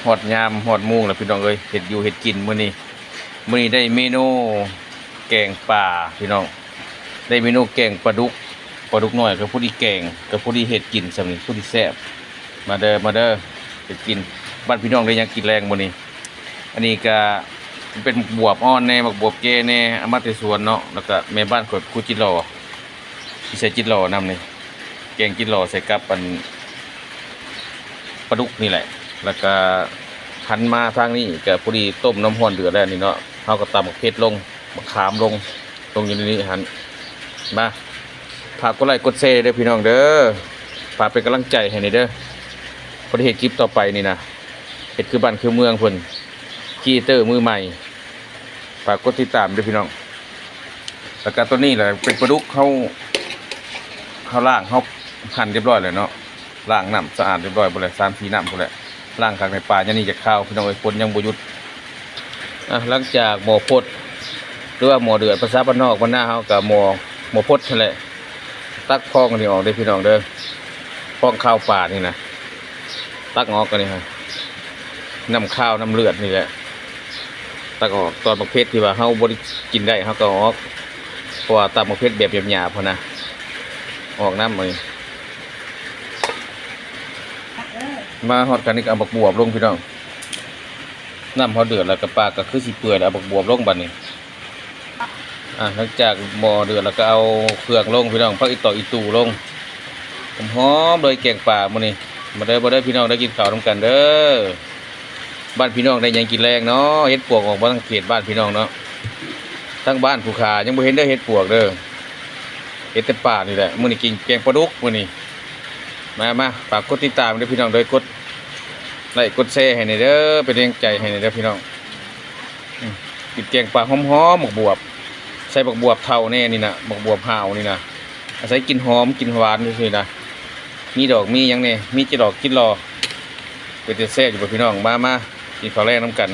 ຮອດຍາມຮອດໂມງແລ້ວພີ່ນ້ອງເອີຍ ເຮັດຢູ່ເຮັດກິນມື້ນີ້. ມື້ນີ້ໄດ້ເມນູແກງປາພີ່ນ້ອງ ໄດ້ເມນູແກງປາດຸກ ປາດຸກນ້ອຍກໍພໍດີແກງ ກໍພໍດີເຮັດກິນຊ່ຳນີ້ ພໍດີແຊບ. ມາເດີ ມາເດີ ເຮັດກິນ. ບ້ານພີ່ນ້ອງໄດ້ຫຍັງກິນແລງມື້ນີ້? ອັນນີ້ກໍເປັນໝາກບວບອ່ອນແດ່ ໝາກບວບແກ່ແດ່ ເອົາມາແຕ່ສວນເນາະ ແລ້ວກໍແມ່ບ້ານຂ້ອຍຂູດຈິດຫຼໍ່ ຊິໃສ່ຈິດຫຼໍ່ນຳນີ້ ແກງຈິດຫຼໍ່ໃສ່ກັບອັນປາດຸກນີ້ແຫຼະ. ແລ້ວກໍຫັນມາທາງນີ້ກໍພໍດີຕົ້ມນ້ຳຮ້ອນເດືອດແລ້ວນີ້ເນາະ ເຮົາກໍຕຳໝາກເຜັດລົງ ໝາກຂາມລົງ ລົງຢູ່ໃນນີ້ຫັ້ນ. ມາ ຝາກກົດໄລກົດແຊເດີພີ່ນ້ອງເດີ ຝາກເປັນກຳລັງໃຈໃຫ້ແດ່ເດີ ພໍໄດ້ເຮັດຄລິບຕໍ່ໄປນີ້ນະ ເຮັດຄືບ້ານຄືເມືອງເພິ່ນ ຄຣີເອເຕີມືໃໝ່ ຝາກກົດຕິດຕາມເດີພີ່ນ້ອງ. ແລ້ວກໍຕົວນີ້ແຫຼະເປັນປາດຸກ ເຮົາ ເຮົາລ້າງ ເຮົາຫັ່ນຮຽບຮ້ອຍແລ້ວເນາະ ລ້າງນ້ຳສະອາດຮຽບຮ້ອຍພຸ້ນແຫຼະ ສາມສີ່ນ້ຳພຸ້ນແຫຼະ ລ້າງຄັກໃນປາ ຍາມນີ້ຢາກຄາວພີ່ນ້ອງເອີຍ ຝົນຍັງບໍ່ຢຸດ. ອ່ະ ຫຼັງຈາກໝໍ້ຟົດ ຫຼືວ່າໝໍ້ເດືອດ ພາສາບ້ານນອກບ້ານນາເຮົາກໍໝໍ້ ໝໍ້ຟົດຫັ້ນແຫຼະ ຕັກພອງອັນນີ້ອອກເດີພີ່ນ້ອງເດີ ພອງຄາວປານີ້ນະ ຕັກອອກອັນນີ້ຮະ ນ້ຳຄາວນ້ຳເລືອດນີ້ແຫຼະ ຕັກອອກ. ຕອນໝາກເຜັດທີ່ວ່າເຮົາບໍ່ໄດ້ກິນໄດ້ ເຮົາກໍເອົາອອກ ເພາະວ່າຕຳໝາກເຜັດແບບຫຍາບໆຫັ້ນນະ ອອກນ້ຳອັນນີ້. ມາຮອດກັນນີ້ກໍເອົາໝາກບວບລົງພີ່ນ້ອງ ນ້ຳເຮົາເດືອດແລ້ວກໍປາກໍຄືຊິເປື່ອຍແລ້ວ ເອົາໝາກບວບລົງບັດນີ້. ອ່າ ຫຼັງຈາກໝໍ້ເດືອດແລ້ວກໍເອົາເຄື່ອງລົງພີ່ນ້ອງ ຜັກອີ່ຕໍ ອີ່ຕູ່ລົງ ຫອມໆເລີຍແກງປາມື້ນີ້. ມາເດີ ມາເດີພີ່ນ້ອງເດີ ກິນເຂົ້ານຳກັນເດີ. ບ້ານພີ່ນ້ອງໄດ້ຫຍັງກິນແລງເນາະ? ເຫັດປວກອອກບໍ່ທາງເຂດບ້ານພີ່ນ້ອງເນາະ? ທາງບ້ານຜູ້ຂ້າຍັງບໍ່ເຫັນເດີເຫັດປວກເດີ ເຫັນແຕ່ປ່ານີ້ແຫຼະ. ມື້ນີ້ກິນແກງປາດຸກມື້ນີ້. ມາ ມາ ຝາກກົດຕິດຕາມເດີພີ່ນ້ອງເດີ ກົດໄລກົດແຊໃຫ້ແດ່ເດີ ເປັນແຮງໃຈໃຫ້ແດ່ເດີພີ່ນ້ອງ. ອືມ ກິນແກງປາຫອມໆ ໝາກບວບ ໃສ່ໝາກບວບເຖົ້າແດ່ນີ້ນະ ໝາກບວບຫາວນີ້ນະ ອາໄສກິນຫອມກິນຫວານຊື່ໆນະ ມີດອກມີຫຍັງແດ່ ມີຈິດດອກຈິດຫຼໍ່ ເປັນຕາແຊບຢູ່ບໍ່ພີ່ນ້ອງ? ມາ ມາ ກິນເຂົ້າແລງນຳກັນ.